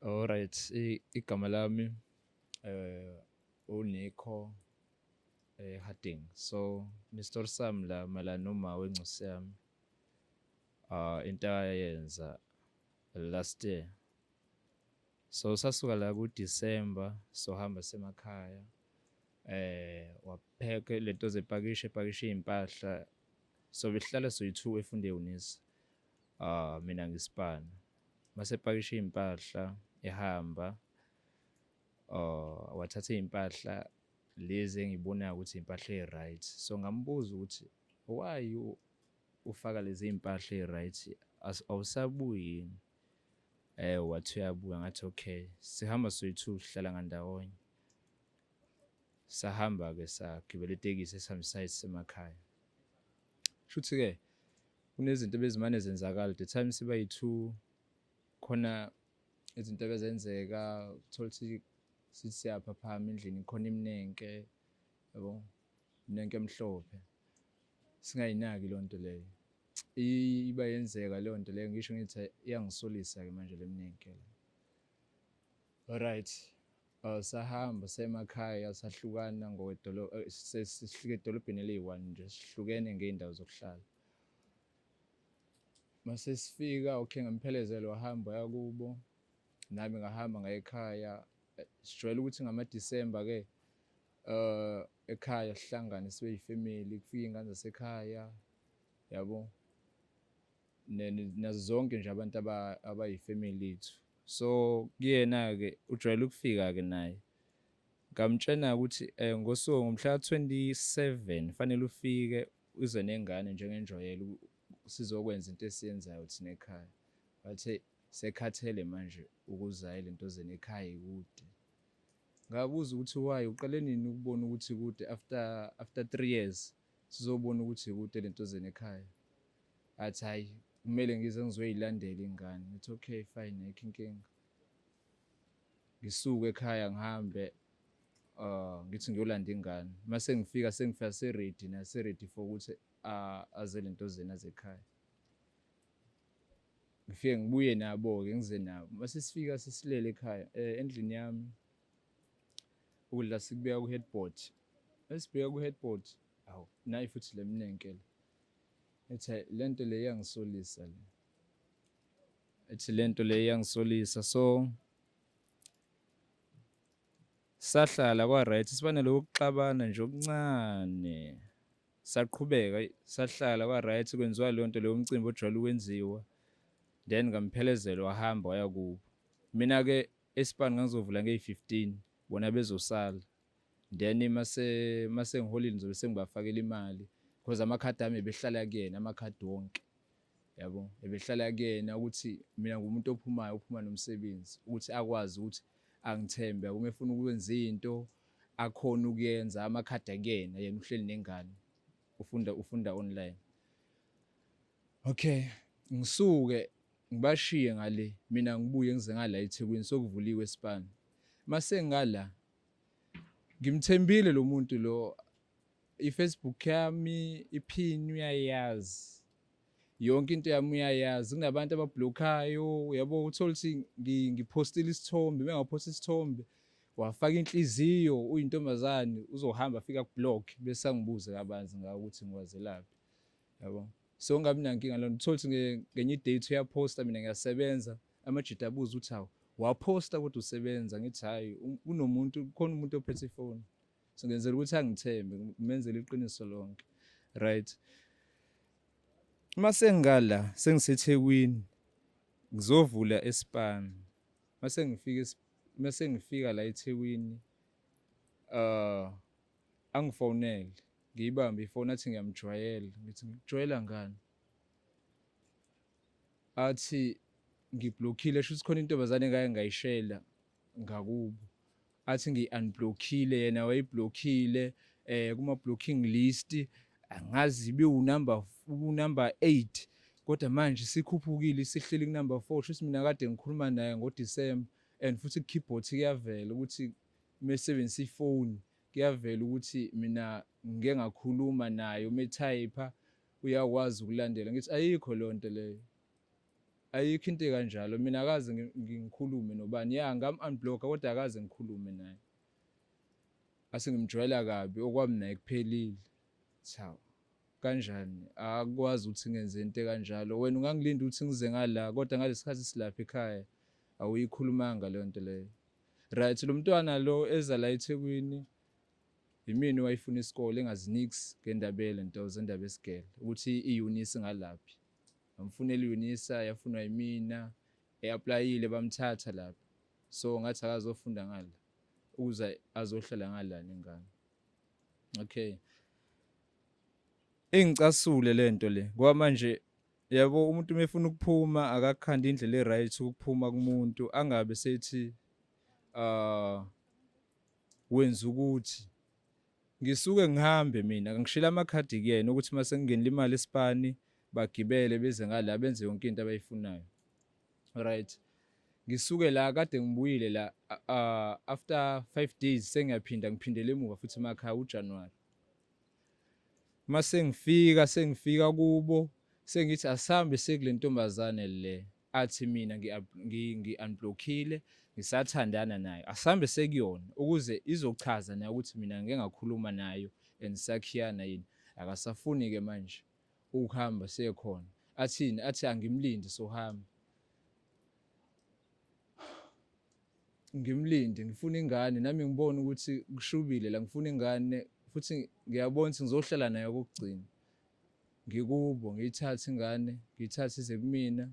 Alright, igama lami uNico Harding. So ne-story sami la mayelana noma wencosi yami, into ayenza last year. So sasuka la ku-December, sohamba semakhaya, wapheka lento zepakisha, epakisha iy'mpahla. So besihlala soyi-two efunde e-UNISA, mina ngisipana. Mase epakisha iy'mpahla ehamba, wathatha iy'mpahla lezi engiyibonayo ukuthi iy'mpahla eyi-right. So ngambuza ukuthi why ufaka lezi mpahla eyi-right, awusabuyi yini? Wathi uyabuya. Ngathi okay, sihamba soyi-two, sihlala ngandawonye. Sahamba-ke, sagibela itekisi esihambisa sisemakhaya. Shuthi-ke kunezinto ebezimane zenzakala the time siba yi-two, khona izinto ebezenzeka, uthole ukuthi sithi siyaphaphama endlini khona iminenke yabo, iminenke emhlophe, singayinaki leyo nto leyo. Iba yenzeka leyo nto leyo, ngisho ngithi iyangisolisa-ke manje le minenke le. Alright, sahamba semakhaya, sahlukana ngokwedolobha, sesihlike edolobheni eliyi-one nje, sihlukene ngey'ndawo zokuhlala. Mase sifika, okay, ngamphelezela wahamba waya kubo, nami ngahamba ngaya ekhaya. Sijwayele ukuthi ngama-December ke ekhaya sihlangane sibe yifamily, kufike iy'ngane zasekhaya yabo, nazo zonke nje abantu abayifamily yethu. So kuyena-ke ujwayele ukufika-ke naye, ngamtshena ukuthi ngosuku ngomhla 27 fanele ufike uze nengane njengenjwayelo, sizokwenza into esiyenzayo thina ekhaya. Bathe sekhathele manje ukuza lento zeni ekhaya ikude. Ngabuza ukuthi why, uqale nini ukubona ukuthi kude after 3 years sizobona ukuthi ikude lento zeni ekhaya? Athi hayi, kumele ngize ngizoyilandela ingane. Ngithi okay, fine, ayikho inkinga. Ngisuke ekhaya ngihambe, ngithi ngiyolanda ingane. Mase ngifika, sengifika se-ready, nase-ready for ukuthi aze lento zeni aze ekhaya. Ngifike ngibuye nabo-ke, ngize nabo. Mase sifika sesilele ekhaya, endlini yami, ukudla sikubeka ku-headboard. Esibheka ku-headboard, awu, nayi futhi le minenke le. Ethi lento le iyangisolisa le, ethi lento le iyangisolisa. So sahlala kwa-right, siba naloko kuxabana nje okuncane, saqhubeka sahlala kwa-right, kwenziwa leyo nto leyo, umcimbi ojwayele ukwenziwa. Then ngamphelezela wahamba waya kubo. Mina-ke esipani ngangizovula ngeyi-15, bona bezosala. Then mase ngiholile ngizobe sengibafakela imali, because amakhadi ami ebehlala kuyena, amakhadi wonke yabo ebehlala kuyena, ukuthi mina ngumuntu ophumayo, uphuma nomsebenzi, ukuthi akwazi ukuthi angithembe uma efuna ukwenza into akhona ukuyenza, amakhadi akuyena, yena uhleli nengane, ufunda online. Okay, ngisuke ngibashiye ngale, mina ngibuye ngize ngala eThekwini, sokuvuliwe esipani. Mase ngala, ngimthembile lo muntu lo, i-Facebook yami iphini uyayazi, yonke into yami uyayazi. Kunabantu abablockayo yabo, uthola ukuthi ngipostile isithombe, mengaphosta isithombe wafaka inhliziyo, uyintombazane, uzohamba afika kublock bese angibuze kabanzi ngawo ukuthi ngiwazelaphi yabo. So ngabi nankinga lona, uthola ukuthi ngenye idate uyaposta, mina ngiyasebenza, amajita abuza ukuthi hawu, waphosta kodwa usebenza? Ngithi hhayi, kunomuntu khona, umuntu ophethe ifoni. So ngenzela ukuthi angithembe, ngimenzele iqiniso lonke, right? Mase ngala sengiseThekwini, ngizovula esipani. Mase ngifika la eThekwini, angifonele, ngiyibambe ifoni, athi ngiyamjwayela. Ngithi ngikujwayela ngani? Athi ngiblockile, shuthi khona intombazane engake ngayishela ngakubo, athi ngiyi-unblockile, yena wayiblockile, kuma blocking list angazi ibe unumber 8, kodwa manje sikhuphukile, sihleli ku number 4. Shuthi mina kade ngikhuluma naye ngoDecember, and futhi ku-keyboard kuyavela ukuthi mesebenzisa ifoni, kuyavela ukuthi mina ngike ngakhuluma naye, uma etype uyakwazi ukulandela. Ngithi ayikho leyo nto leyo. Ayikho into ekanjalo. Mina akaze ngikhulume nobani. Ya, ngam-unblock-a kodwa akaze ngikhulume naye. Ase ngimjwayela kabi, okwami naye kuphelile. Cha, kanjani? Akukwazi ukuthi ngenze into ekanjalo. Wena ungangilinda ukuthi ngize ngala, kodwa ngalesi sikhathi silapha ekhaya awuyikhulumanga leyo nto leyo. Right, lo mntwana lo eza la eThekwini, yimina owayefuna isikole engazi niks ngendaba yelento zendaba yesigele ukuthi i-UNISA ngalaphi. Ngamfunela i-UNISA, yafunwa yimina, e-applyile bamthatha lapha. So ngathi akazofunda ngala ukuze azohlala ngala nengane. Okay. Ingicasule lento le ngoba manje yabo umuntu uma efuna ukuphuma akakhanda indlela e-right ukuphuma kumuntu, angabe sethi wenza ukuthi ngisuke ngihambe mina ngishila amakhadi kuyena ukuthi mase kungenile imali esipani bagibele beze ngala benze yonke into abayifunayo. Right, ngisuke la kade ngibuyile la after 5 days sengiyaphinda ngiphindele emuva futhi emakhaya uJanuary. Mase ngifika sengifika kubo sengithi asambe sekule ntombazane le athi mina ngi-unblockile ngisathandana nayo, asambe sekuyona ukuze izochaza nayo ukuthi mina ngike ngakhuluma nayo and sakhiyana yini. Akasafuni ke manje ukuhamba sekhona, athini? Athi angimlindi sohamba. Ngimlinde, ngifuna ingane nami, ngibone ukuthi kushubile la, ngifuna ingane futhi ngiyabona ukuthi ngizohlala nayo kokugcina. Ngikubo ngiyithathe ingane, ngiyithathe ize kumina,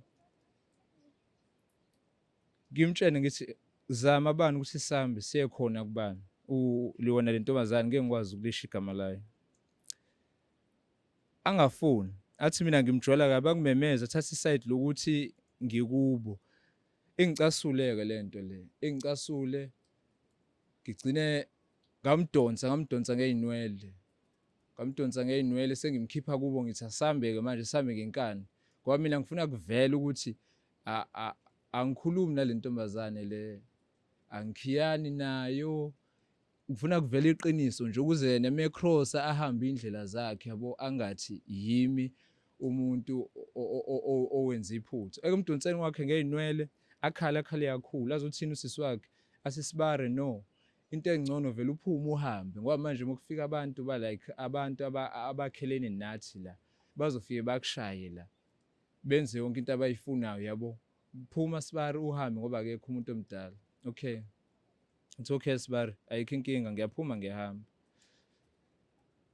ngimtshene ngithi zama bani ukuthi sihambe siye khona kubani lona le ntombazane, ngeke ngikwazi ukulisho igama layo. Angafuni, athi mina ngimjwayela kabi, angimemeze, athathe isayidi lokuthi ngikubo. Ingicasule-ke le nto le, ingicasule, ngigcine ngamdonsa, ngamdonsa ngey'nwele, ngamdonsa ngey'nwele sengimkhipha kubo, ngithi asambe-ke manje, sihambe ngenkani ngoba mina ngifuna kuvele ukuthi angikhulumi nale ntombazane le, angikhiyani nayo. Ngifuna kuvele iqiniso nje ukuze yena mecrossa ahambe indlela zakhe yabo, angathi yimi umuntu owenza iphutha. Ekumdonseni kwakhe ngey'nwele akhale, akhale kakhulu, azothini usisi wakhe? Asisibare no, into engcono vele uphume uhambe ngoba manje uma kufika abantu ba like abantu abakhelene nathi la bazofike bakushaye la benze yonke into abayifunayo yabo. Phuma sibari uhambe ngoba akekho umuntu omdala. Okay, it's okay sibari, ayikho inkinga, ngiyaphuma ngiyahamba.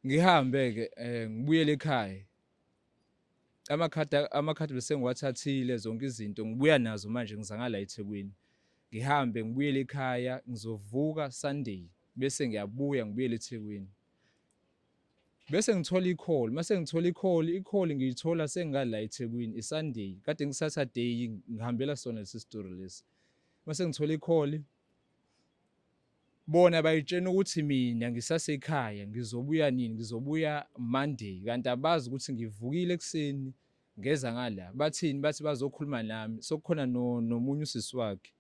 Ngihambe-ke ngibuyele ekhaya, amakhadi bese ngiwathathile zonke izinto ngibuya nazo manje, ngiza ngala eThekwini. Ngihambe ngibuyele ekhaya, ngizovuka Sunday bese ngiyabuya ngibuyele eThekwini. Bese ngithola i-call, mase ngithola i-call, i-call ngiyithola sengala eThekwini iSunday, kade ngiSaturday ngihambela sona lesi story lesi. Mase ngithola i-call, bona bayitshena ukuthi mina ngisasekhaya, ngizobuya nini? Ngizobuya Monday, kanti abazi ukuthi ngivukile ekuseni ngeza ngala. Bathini? Bathi bazokhuluma nami, sokukhona nomunye usisi wakhe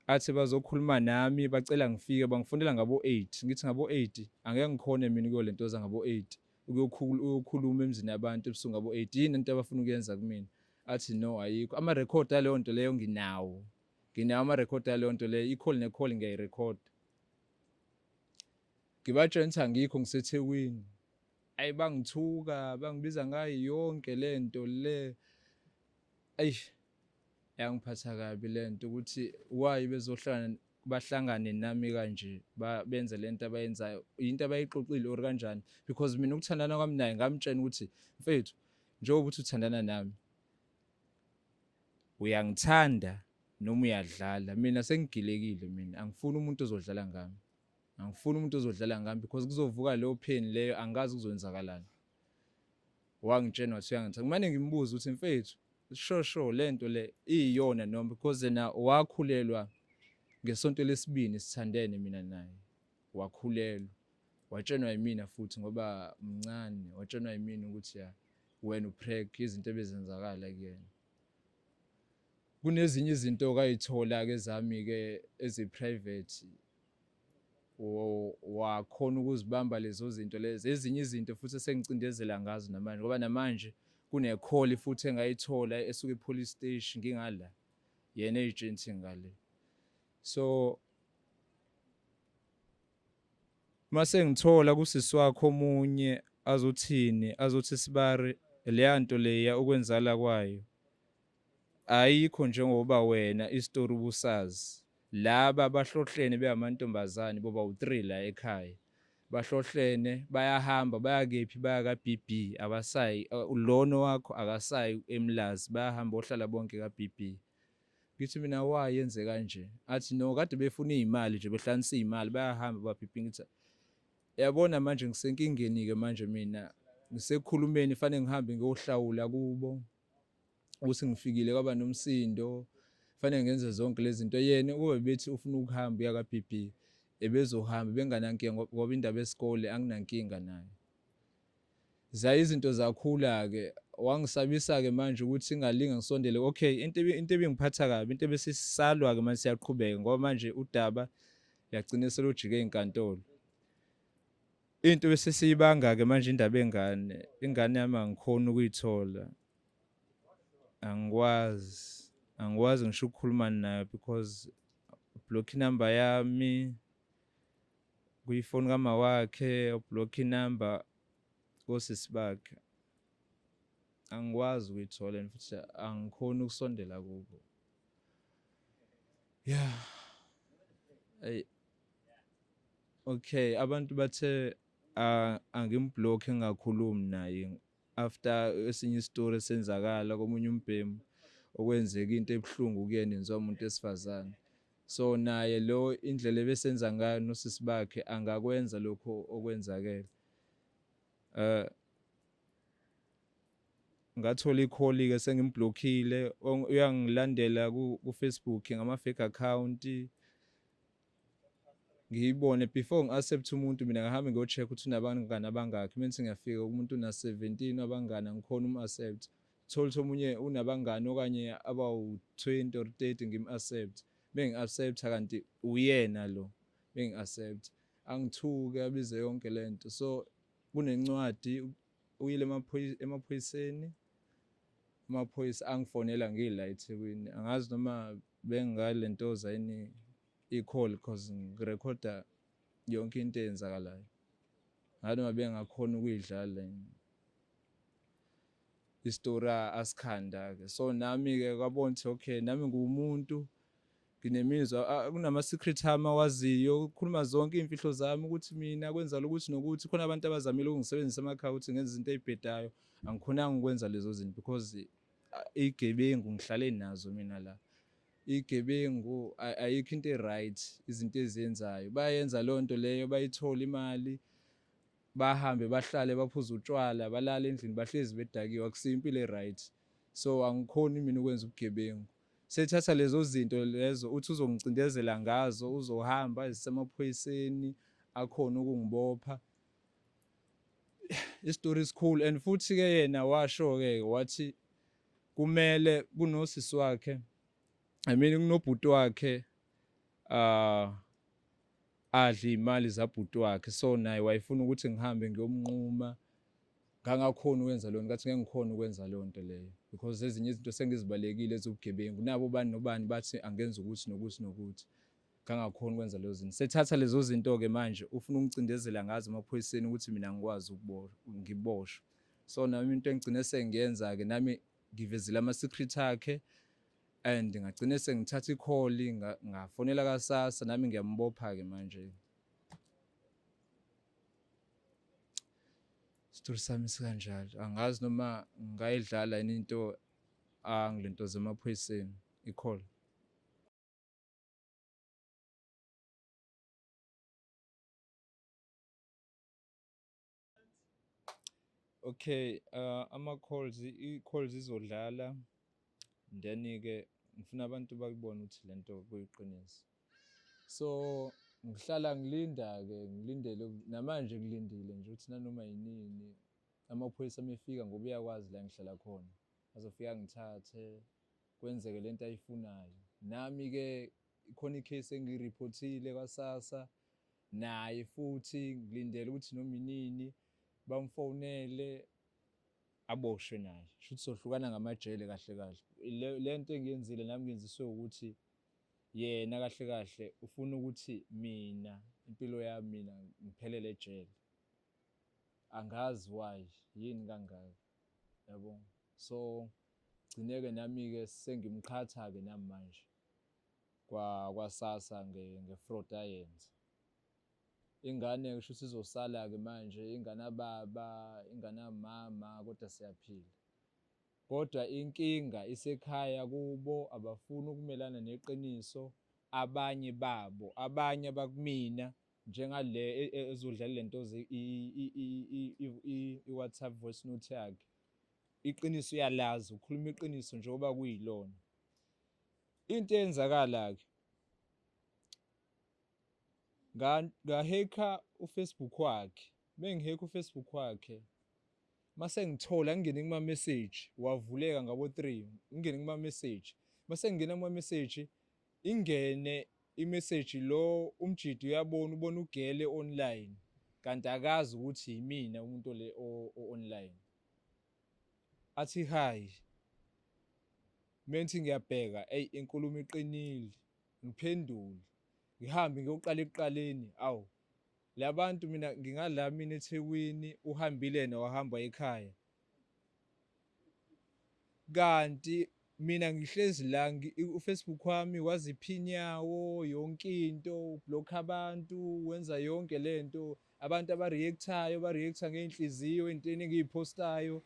athi bazokhuluma nami, bacela ngifike, bangifonela ngabo-8. Ngithi ngabo-8 angeke ngikhone mina ukuyo lentoza ngabo-8, ukuyokhuluma emzini yabantu ebusuku ngabo-8, yini into abafuna ukuyenza kumina? Athi no, ayikho. Amarekhodi aleyo nto leyo nginawo, nginawo amarekhodi aleyo nto leyo, i-call ne-call ngiyayirekhoda. Ngibatshela ukuthi angikho, ngiseThekwini. Ayi, bangithuka, bangibiza ngayo yonke le nto le. Ayi, yangiphatha kabi le nto ukuthi why bezohlangana bahlangane nami kanje, benze lento abayenzayo, into abayixoxile or kanjani? Because mina ukuthandana kwami naye ngamtshela ukuthi mfethu, njengoba uthi uthandana nami, uyangithanda noma uyadlala, mina sengigilekile, mina angifuni umuntu ozodlala ngami, angifuni umuntu ozodlala ngami because kuzovuka leyo pain leyo, angazi kuzowenzakalani. Wangitshena wathi uyangithanda, kumane ngimbuze ukuthi mfethu, sure sure lento le iyiyona noma? Because yena wakhulelwa ngesonto lesibini sithandene mina naye, wakhulelwa, watshenwa yimina futhi ngoba mncane, watshenwa yimina ukuthi ya wena upreg, izinto ebezenzakala kuyena. Kunezinye izinto kayithola-ke zami-ke ezi-private, wakhona ukuzibamba lezo zinto lezo. Ezinye izinto futhi esengicindezela ngazo namanje, ngoba namanje Kune-call futhi engayithola esuka e-police station ngingala, yena ey'tsheni ngale. So mase ngithola kusisi wakhe omunye azothini, azothi sibari leya nto leya ukwenzala kwayo ayikho njengoba wena isitori ubusazi. Laba bahlohlene beyamantombazane boba u-3 la ekhaya, bahlohlene bayahamba baya kephi, baya ka-BB, abasayi lona wakho akasayi eMlazi, bayahamba ohlala bonke ka-BB. Ngithi mina why yenze kanje? Athi no, kade befuna iy'mali nje, behlanganisa iy'mali, bayahamba ba-BB. Ngithi yabona manje ngisenkingeni-ke manje, mina ngisekukhulumeni, fanele ngihambe ngiyohlawula kubo ukuthi ngifikile kwaba nomsindo, fanele ngenze zonke lezi zinto. Yena ukube bethi ufuna ukuhamba uya ka-BB, ebezohamba benganankinga, ngoba indaba yesikole anginankinga nayo. Zaye izinto zakhula-ke, wangisabisa-ke manje ukuthi ngingalinga ngisondele. Okay, into ebingiphatha kabi, into ebesisalwa-ke manje siyaqhubeka, ngoba manje udaba yagcina selujike ey'nkantolo. Into bese siyibanga-ke manje indaba engane, ingane yami angikhoni ukuyithola, angikwazi ngisho ukukhuluma nayo because block inamba yami kuyifoni kama wakhe, block inamba kosisi bakhe, angikwazi ukuyithola and futhi angikhoni ukusondela kubo. Yeah, hey, okay, abantu bathe angimblock engakhulumi naye after esinye isitori esenzakala komunye umbhemu okwenzeka into ebuhlungu kuyena yenziwa umuntu esifazane. So naye lo indlela ebesenza ngayo nosisi bakhe angakwenza lokho okwenzakele. Ngathola ikholi ke sengimblockile, uyangilandela ku Facebook ngama fake account. Ngiyibone before ngi-accept umuntu, mina ngihambe ngiyo-check ukuthi unabangani abangakhi. Mengithi ngiyafika umuntu una 17 abangani, angikhona um-accept. Thola ukuthi omunye unabangani okanye abawu-20 or 30, ngim-accept. Bengi-accept kanti uyena lo, bengi-accept. Angithuke abize yonke lento. So kunencwadi uyile emaphoyiseni, amaphoyisa angifonela ngila eThekwini. Angazi noma bengalentoza yini i-call, cause ngirekhoda yonke into eyenzakalayo. Ngathi noma bengakhona ukuyidlala isitori asikhanda-ke. So nami-ke kwabona ukuthi okay, nami nguwumuntu nginemizwa, kunama-secret ami awaziyo, ukhuluma zonke iy'mfihlo zami ukuthi mina kwenza ukuthi nokuthi. Khona abantu abazamile ukungisebenzisa emakhaya ukuthi ngenze izinto ey'bhedayo, angikhonanga ukwenza lezo zinto because iy'gebengu ngihlale nazo mina la. Iy'gebengu ayikho into e-right izinto eziyenzayo, bayenza leyo nto leyo, bayithola imali, bahambe bahlale baphuze utshwala, balale endlini, bahlezi bedakiwe, akusiyo impilo e-right. So angikhoni mina ukwenza ubugebengu. Sethatha lezo zinto lezo uthi uzongicindezela ngazo, uzohamba ezisemaphoyiseni akhona ukungibopha. Isitori esikhulu. And futhi ke yena washo ke wathi kumele kunosisi wakhe, I mean kunobhuti wakhe adla imali zabhuti wakhe, so naye wayefuna ukuthi ngihambe ngiyomnquma. Ngangakhona ukwenza leyo nto, ngathi ngeke ngikhone ukwenza leyo nto leyo because ezinye izinto sengizibalekile ezobugebengu, nabo bani nobani bathi angenza ukuthi nokuthi nokuthi, ngangakhona ukwenza lezo zinto. Sethatha lezo zinto-ke manje ufuna ukungicindezela ngazo emaphoyiseni ukuthi mina ngikwazi ngiboshwe. So nami into engigcine sengiyenza-ke, nami ngivezile ama-secret akhe and ngagcine sengithatha ikholi ngafonela kaSASSA, nami ngiyambopha-ke manje. Isitori sami sikanjalo, angazi noma ngingayidlala yini into angilento zemaphoyiseni i-call. Okay, ama-calls, i-calls izodlala, then-ke ngifuna abantu bakubone ukuthi lento kuyiqiniso. So ngihlala ngilinda-ke, ngilindele namanje, ngilindile nje ukuthi nanoma yinini amaphoyisa mefika, ngoba uyakwazi la engihlala khona, azofika angithathe kwenzeke lento ayifunayo. Nami-ke khona i-case engiyiriphothile kwaSASSA, naye futhi ngilindele ukuthi noma inini bamfonele. Aboshwe naye. Shuthi sohlukana ngamajele kahle kahle. Le nto engiyenzile nami ngiyenziswe ukuthi yena kahle kahle ufuna ukuthi mina impilo yami mina ngiphelele ejele. Angazi why yini kangaka. Yabo. So gcineke nami-ke sengimqhatha-ke nami manje kwasasa nge-fraud ayenza. Ingane kusho ukuthi izosala-ke manje inganababa, inganamama kodwa siyaphila. Kodwa inkinga isekhaya kubo abafuni ukumelana neqiniso abanye babo, abanye abakumina njengale ezodlala le nto i-WhatsApp voice note yakhe. Iqiniso uyalazi, ukhuluma iqiniso njengoba kuyilona. Into eyenzakala-ke Ngahekha uFacebook wakhe, mengihekha uFacebook wakhe mase ngithola ngingene kuma-message wavuleka ngabo-3 ngingene kuma-message mase ngingena kuma-message ingene i-message lo umjidi uyabona ubona ugele online kanti akazi ukuthi yimina umuntu le o-online athi hi menthi ngiyabheka eyi inkulumo iqinile ngiphendule ngihambe ngiyoqala ekuqaleni awu labantu mina ngingala mina eThekwini uhambile yena wahamba ekhaya kanti mina ngihlezi la uFacebook wami waziphi inyawo yonke into ublock abantu wenza yonke lento abantu abareactayo bareacta ngey'nhliziyo ey'ntweni engiy'phostayo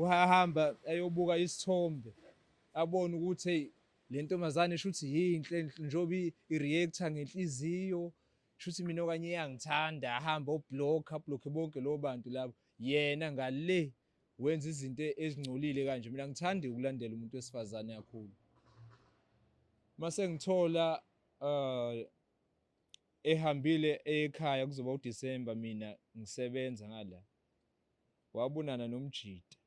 uhahamba ayobuka isithombe abone ukuthi hey Le ntombazane shuthi yinhle njengoba i-reactor ngenhliziyo shuthi mina okanye iyangithanda ahambe oblock ablocke bonke labo bantu labo yena ngale wenza izinto ezingcolile kanje mina ngithandi ukulandela umuntu wesifazane kakhulu mase ngithola ehambile ekhaya kuzoba uDecember mina ngisebenza ngala wabonana nomjita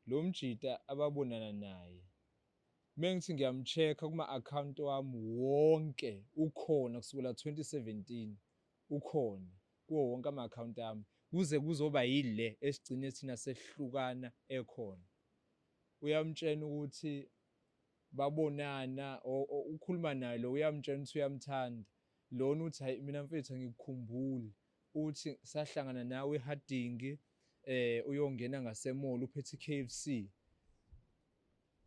Lo mjita ababonana naye mengithi ngiyam-check-a kuma-akhawunti wami wonke ukhona kusukela 2017 ukhona kuwo wonke ama-akhawunti ami kuze kuzoba yile esigcine thina sehlukana ekhona. Uyamtshena ukuthi babonana ukhuluma naye lo uyamtshena ukuthi uyamthanda lona uthi hayi mina mfethu angikukhumbuli uthi sahlangana nawe eHarding uyongena ngasemall uphethe iKFC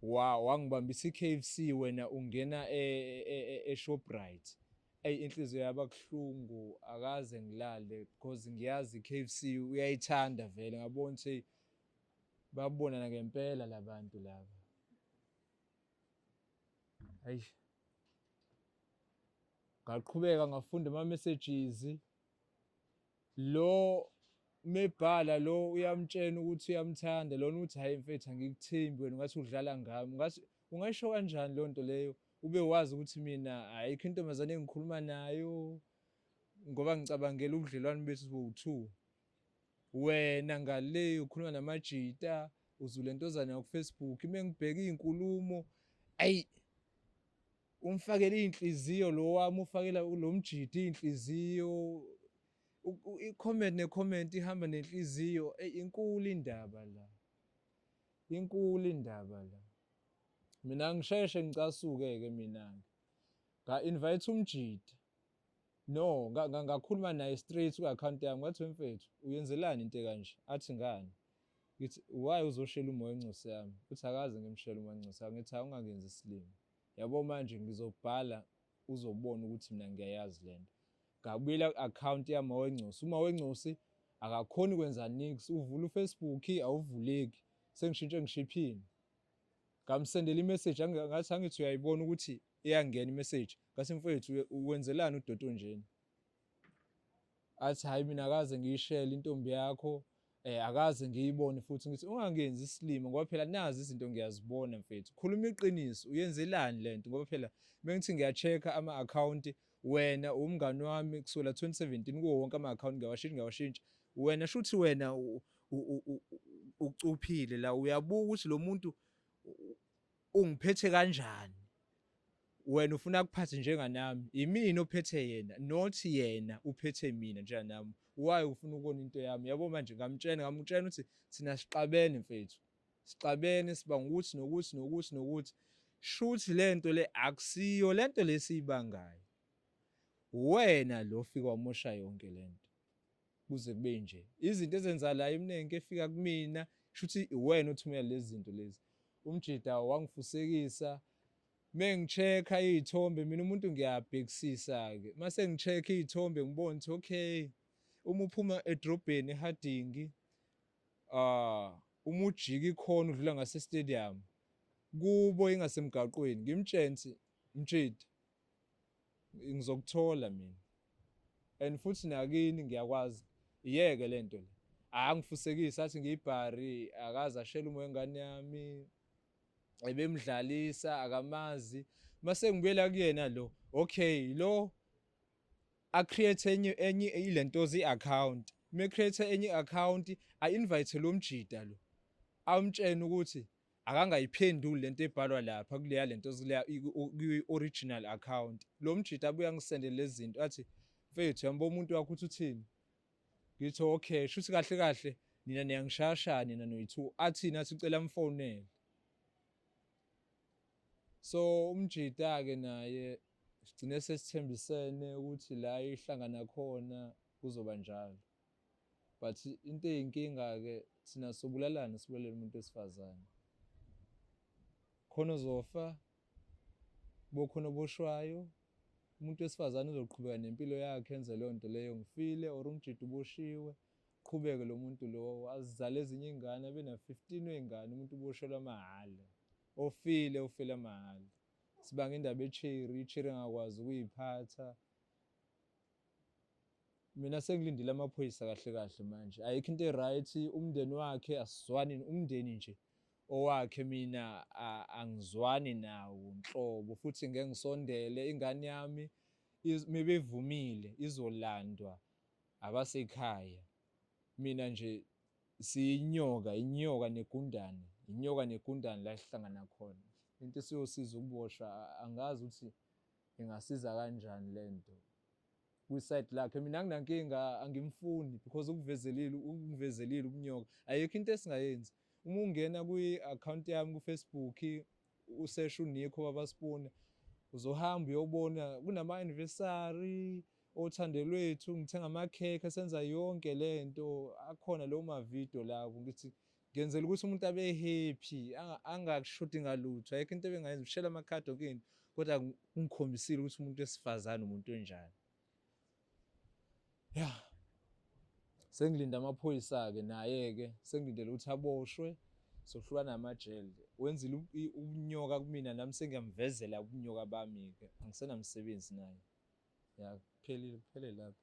wa wangibambisa iKFC wena ungena eShoprite ey inhliziyo yaba kuhlungu akaze ngilale because ngiyazi iKFC uyayithanda vele ngabona ukuthi babonana ngempela labantu laba ayi ngaqhubeka ngafunda ama messages lo mebhala lo uyamtshena ukuthi uyamthanda lona uthi hayi mfethu angikuthembi wena ungathi udlala ngami ungathi ungayisho kanjani leyo nto leyo ube wazi ukuthi mina ayikho intombazane engikhuluma nayo ngoba ngicabangela ubudlelwane bethu bowu-two wena ngale ukhuluma namajita uzule ntozana yakufacebook ime ngibheka iy'nkulumo ayi umfakela iy'nhliziyo lo wami ufakela lo mjidi iy'nhliziyo i-comment ne-comment ihamba nenhliziyo eyi inkulu indaba la inkulu indaba la mina ngisheshe ngicasuke-ke mina-ke nga-invite umjidi no ngakhuluma naye straight ku-akhawunti yami ngathi wemfethu uyenzelani into ekanje athi ngani ngithi why uzoshela umoya encosi yami uthi akaze ngimshele umoya encosi yami ngithi awungangenzi isilima yabo manje ngizobhala uzobona ukuthi mina ngiyayazi lento ngabuyela ku-akhawunti yamawengcosi umawengcosi akakhoni kwenza nix uvula uFacebook awuvuleki sengishintshe ngishiphini ngamsendela imessage ngathi angithi uyayibona ukuthi iyangena imessage ngathi mfowethu uwenzelani udoti onjena athi hayi mina akaze ngiyishele intombi yakho eh akaze ngiyibone futhi ngithi ungangenzi isilima ngoba phela nazi izinto ngiyazibona mfethu khuluma iqiniso uyenzelani lento ngoba phela bengithi ngiya-check-a ama-akhawunti wena umngani wami kusukela 2017 kuwo wonke ama-akhawunti ngiyawashintsha ngiyawashintsha wena shuthi wena ucuphile la uyabuka ukuthi lo muntu ungiphethe kanjani wena ufuna akuphathe njenganami imina ophethe yena not yena uphethe mina njenganami. Why ufuna ukona into yami? Yabo manje ngamtshela ukuthi thina sixabene mfethu. Sixabene sibanga ukuthi nokuthi nokuthi nokuthi. Shuthi lento le akusiyo lento lesiyibangayo. Wena lo fika wamosha yonke lento. Kuze kube nje. Izinto ezenza la iminingi efika kumina shuthi wena othumela lezi zinto lezi. Umjida wangifusekisa. Mengi-check-a iy'thombe mina umuntu ngiyabhekisisa-ke. Mase ngi-check-a iy'thombe ngibona ukuthi okay, uma uphuma edrobheni eHarding, uma ujika ikhona udlula ngase-stadium, kubo ingasemgaqweni, ngimtshene ukuthi mjida ngizokuthola mina. And futhi nakini ngiyakwazi, iyeke lento le. Angifusekisa athi ngiyibhari, akaze ashele umoya wengane yami. Ebemdlalisa akamazi. Mase ngibuyela kuyena lo, okay lo a-create enye ilentozi i-account. Me create enye i-account, a-invite lo mjida lo. Amtshene ukuthi akangayiphenduli lento ebhalwa lapha kuleya lento kuleya kwi-original account. Lo mjida abuye angisendele lezi zinto athi mfethu yambo umuntu wakho uthi uthini? Ngithi okay, shuthi kahle kahle nina niyangishasha nina noyi-two. Athini? Athi ucela amfonele. So umjida ke naye sigcine sesithembisene ukuthi la ihlangana khona kuzoba njalo. But into eyinkinga ke thina sobulalana sibulale umuntu wesifazane. Khona ozofa, bokhona oboshwayo, umuntu wesifazane uzoqhubeka nempilo yakhe enze leyo nto leyo, ngifile or umjida uboshiwe, qhubeke lo muntu lowo azizale ezinye iy'ngane abe na-15 wey'ngane, umuntu uboshelwa mahhala. Ofile ufile mahhala. Sibanga indaba e-cherry, i-cherry engakwazi ukuyiphatha. Mina sengilindile amaphoyisa kahle kahle manje. Ayikho into e-right, umndeni wakhe asizwani, umndeni nje owakhe mina angizwani nawo nhlobo, futhi ngeke ngisondele. Ingane yami mebevumile izolandwa abasekhaya. Mina nje siyinyoka, inyoka negundane, inyoka negundane la esihlangana khona. Into esiyosiza ukuboshwa, angazi ukuthi ingasiza kanjani lento. Kwi-side lakhe mina anginankinga, angimfuni because ukuvezelile ubunyoka. Ayikho into esingayenzi. Uma ungena kwi-account yami ku-Facebook useshe uNico Baba Spooner, uzohamba uyobona kunama-anniversary othando lwethu, ngithenga amakhekhe, senza yonke lento, akhona lawo mavidiyo lawo. Ngithi ngenzela ukuthi umuntu abe happy, angakushodi ngalutho. Ayikho into ebengayenza, ngishela amakhadi yonke into, kodwa kungikhombisile ukuthi umuntu wesifazane umuntu onjani. Ya, sengilinda amaphoyisa-ke naye-ke, sengilindele ukuthi aboshwe, sohlukana amajele. Wenzile ubunyoka kumina, nami sengiyamvezela ubunyoka bami-ke, angisenamsebenzi naye. Ya, kuphelile, kuphele lapho.